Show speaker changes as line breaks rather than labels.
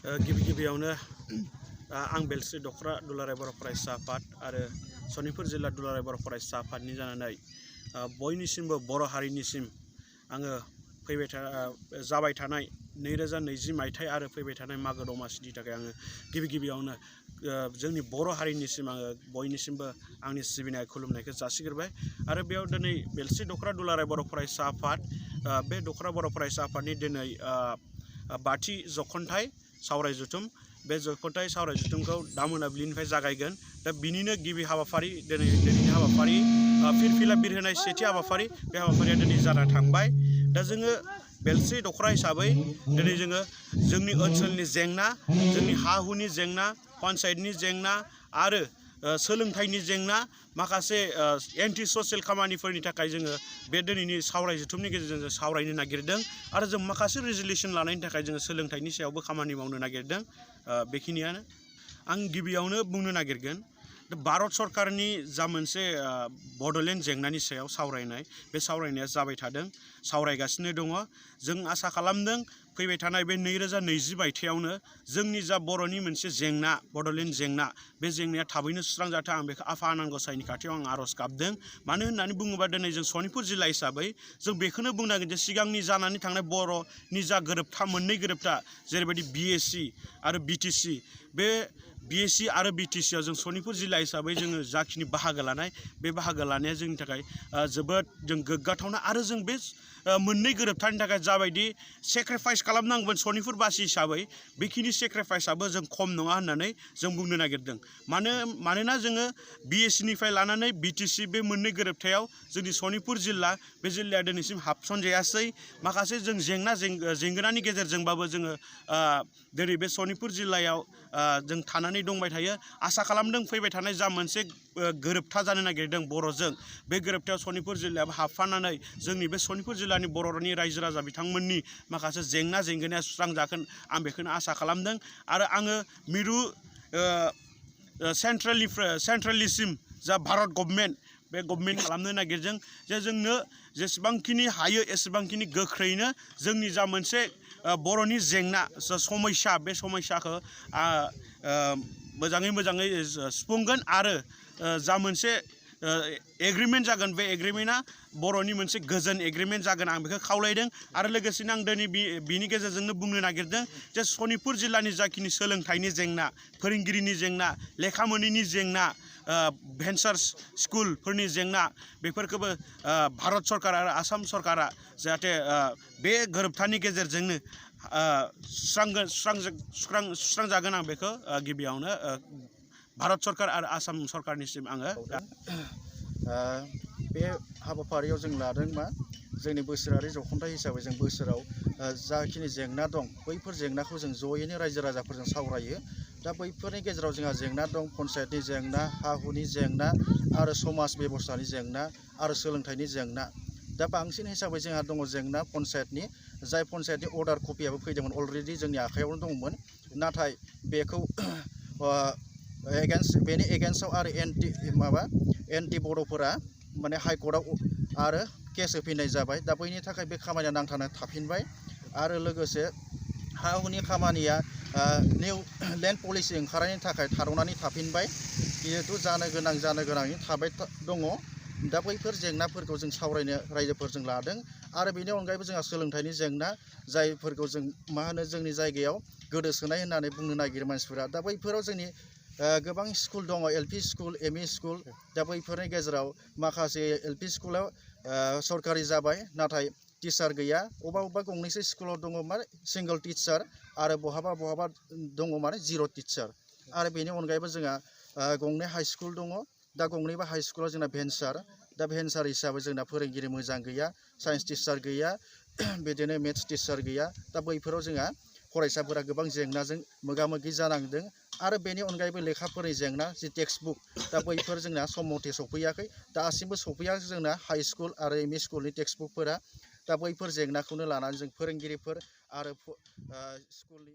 गिबियावनो आं बेलस्रि दखरा दुलाराय बर' फरायसा आफाद आरो सनितपुर जिल्ला दुलाराय बर' फरायसा आफादनि जानानै बयनिसिमबो बर' हारिनिसिम आङो जाबाय थानाय 2020 मायथाइ आरो फैबाय थानाय मागो दमासिनि थाखाय आङो गिबियावनो जोंनि बर' हारिनिसिम आङो बयनिसिमबो आंनि सिबिनाय खुलुमनायखौ जासिग्रोबाय आरो बेयाव दिनै बेलस्रि दखरा दुलाराय बर' फरायसा आफाद बे दखरा बर' फरायसा आफादनि दिनै बाथि जखनथाइ सावराय जुथुम बे जखनथाइ सावराय जुथुमखौ दा मोनाबिलिनिफ्राय जागायगोन दा बिनिनो गिबि हाबाफारि दिनैनि हाबाफारि फिरफिला बिरहोनाय सेथि हाबाफारि बे हाबाफारिया दिनै जाना थांबाय दा जोङो बेलस्रि दखरा हिसाबै दिनै जोङो जोंनि ओनसोलनि जेंना जोंनि हा हुनि जेंना पन्सायतनि जेंना आरो सोलोंथाइनि जेंना माखासे एन्टि ससियेल खामानिफोरनि थाखाय जोङो बे दिनैनि सावराय जुथुमनि गेजेरजों जों सावरायनो नागिरदों आरो जों माखासे रेजुलेसन लानायनि थाखाय जोङो सोलोंथाइनि सायावबो खामानि मावनो नागिरदों बेखिनियानो आं गिबियावनो बुंनो नागिरगोन भारत सरकारनि जा मोनसे बड'लेण्ड जेंनानि सायाव सावरायनाय बे सावरायनाया जाबाय थादों सावरायगासिनो दङ जों आसा खालामदों फैबाय थानाय बे 2020 मायथाइयावनो जोंनि जा बर'नि मोनसे जेंना बड'लेण्ड जेंना बे जेंनाया थाबैनो सुस्रांजाथों आं बेखौ आफा आनान गसाइनि खाथियाव आं आर'ज गाबदों मानो होननानै बुङोबा दिनै जों सनितपुर जिल्ला हिसाबै जों बेखौनो बुंनांगोन जे सिगांनि जानानै थांनाय बर'नि जा गोरोबथा मोननै गोरोबथा जेरैबायदि बिएसि आरो बिटिसि बे बिएसि आरो बिटिसिआव जों सनितपुर जिल्ला हिसाबै जोङो जाखिनि बाहागो लानाय बे बाहागो लानाया जोंनि थाखाय जोबोद जों गोग्गाथावना आरो जों बे मोननै गोरोबथानि थाखाय जाबायदि सेक्रिफाइस खालामनांगोन सनितपुरबासि हिसाबै बेखिनि सेक्रिफाइसआबो जों खम नङा होननानै जों बुंनो नागिरदों मानोना जोङो बिएसिनिफ्राय लानानै बिटिसि बे मोननै गोरोबथायाव जोंनि सनितपुर जिल्ला बे जिल्लाया दिनैसिम हाबसनजायासै माखासे जों जेंनानि गेजेरजोंबाबो जोङो दिनै बे सनितपुर जिल्लायाव जों थानानै दंबाय थायो आसा खालामदों फैबाय थानाय जा मोनसे गोरोबथा जानो नागिरदों बर'जों बे गोरोबथायाव सनितपुर जिल्लायाबो हाबफानानै जोंनि बे सनितपुर जिल्लानि बर'नि रायजो राजा बिथांमोननि माखासे जेंनाया सुस्रांजागोन आं बेखौनो आसा खालामदों आरो आङो मिरु सेन्ट्रेलनिसिम जा भारत गभर्नमेन्ट बे गभर्नमेन्ट खालामनो नागिरदों जे जोंनो जेसेबांखिनि हायो एसेबांखिनि गोख्रैनो जोंनि जा मोनसे बर'नि जेंना समस्या बे समस्याखौ मोजाङै सुफुंगोन आरो जा मोनसे एग्रिमेन्ट जागोन बे एग्रिमेन्टआ बर'नि मोनसे गोजोन एग्रिमेन्ट जागोन आं बेखौ खावलायदों आरो लोगोसेनो आं दिनै बिनि गेजेरजोंनो बुंनो नागिरदों जे सनितपुर जिल्लानि जाखिनि सोलोंथाइनि जेंना फोरोंगिरिनि जेंना लेखा मोनैनि जेंना भेन्सार स्कुलफोरनि जेंना बेफोरखौबो भारत सरकार आरो आसाम सरकारा जाहाथे बे गोरोबथानि गेजेरजोंनो सुस्रांजागोन आं बेखौ गिबियावनो भारत सरकार आरो आसाम सरकारनिसिम आङो
बे हाबाफारियाव जों लादों मा जोंनि बोसोरारि जखनथाइ हिसाबै जों बोसोराव जाखिनि जेंना दं बैफोर जेंनाखौ जों जयैनो रायजो राजाफोरजों सावरायो दा बैफोरनि गेजेराव जोंहा जेंना दं पन्सायतनि जेंना हा हुनि जेंना आरो समाज बेबस्थानि जेंना आरो सोलोंथाइनि जेंना दा बांसिन हिसाबै जोंहा दङ जेंना पन्सायतनि जाय पन्सायतनि अर्डार कपियाबो फैदोंमोन अलरेडि जोंनि आखायावनो दंमोन नाथाय बेखौ बेनि एगेन्स्टआव आरो एन्टि बर'फोरा माने हाइकर्टआव आरो केस होफिननाय जाबाय दा बैनि थाखाय बे खामानिया नांथाना थाफिनबाय आरो लोगोसे हा हुनि खामानिया निउ लेन्ड पलिसि ओंखारनायनि थाखाय थाद'नानै थाफिनबाय जिहेथु जानो गोनाङै थाबाय दङ दा बैफोर जेंनाफोरखौ जों सावरायनो रायजोफोरजों लादों आरो बेनि अनगायैबो जोंहा सोलोंथाइनि जेंना जायफोरखौ जों जोंनि जायगायाव गोदोसोनाय होननानै बुंनो नागिरो मानसिफोरा दा बैफोराव जोंनि गोबां स्कुल दङ एलपि स्कुल एमइ स्कुल दा बैफोरनि गेजेराव माखासे एलपि स्कुलाव सरकारि जाबाय नाथाय टिचार गैया अबेबा गंनैसो स्कुलाव दङ माने सिंगल टिचार आरो बहाबा दङ माने जिर' टिचार आरो बेनि अनगायैबो जोंहा गंनै हाइ स्कुल दङ दा गंनैबो हाइ स्कुलाव जोंना भेन्सार दा भेन्सार हिसाबै जोंना फोरोंगिरि मोजां गैया साइन्स टिचार गैया बिदिनो मेथ्स टिचार गैया दा बैफोराव जोंहा फरायसाफोरा गोबां जेंनाजों मोगा मोगि जानांदों आरो बेनि अनगायैबो लेखाफोरनि जेंना जि टेक्स्ट बुक दा बैफोर जोंना सम मथे सफैयाखै दासिमबो सफैयाखै जोंना हाइ स्कुल आरो एमइ स्कुलनि टेक्स्ट बुकफोरा दा बैफोर जेंनाखौनो लानानै जों फोरोंगिरिफोर आरो स्कुलनि